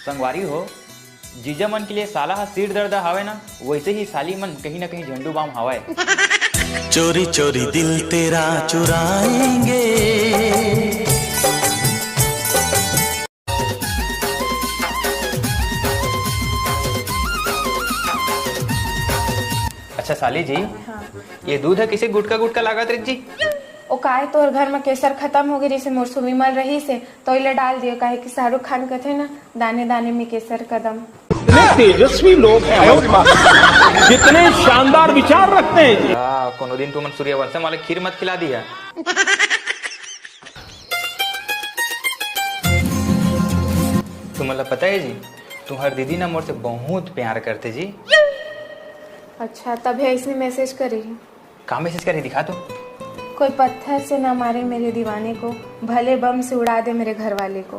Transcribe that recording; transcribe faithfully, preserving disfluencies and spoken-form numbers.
संगवारी हो, जीजा मन के लिए साला ह सिर दर्द हावय ना, वैसे ही साली मन कहीं ना कहीं झंडू बाम हावय। चोरी चोरी दिल तेरा चुराएंगे। अच्छा साली जी, ये दूध ह किसे गुटका गुटका लागत रे जी? ओ काय, तोर घर म केसर खत्म हो गए, जैसे मोर सुविमल रही से तो इला डाल दियो, काहे कि शाहरुख खान कथे ना, दाने दाने में केसर कदम। कितने तेजस्वी लोग हैं। कितने शानदार विचार रखते हैं जी। हाँ, कोनो दिन तुमन सूर्यवंशम वाले खीर मत खिला दिया। तुमन ला पता है जी, तुम्हार दीदी ना मोर से बहुत प्यार करते जी। अच्छा, तब ऐसे मैसेज करी। का मैसेज करी, दिखा तो। कोई पत्थर से ना मारे मेरे दीवाने को, भले बम से उड़ा दे मेरे घर वाले को।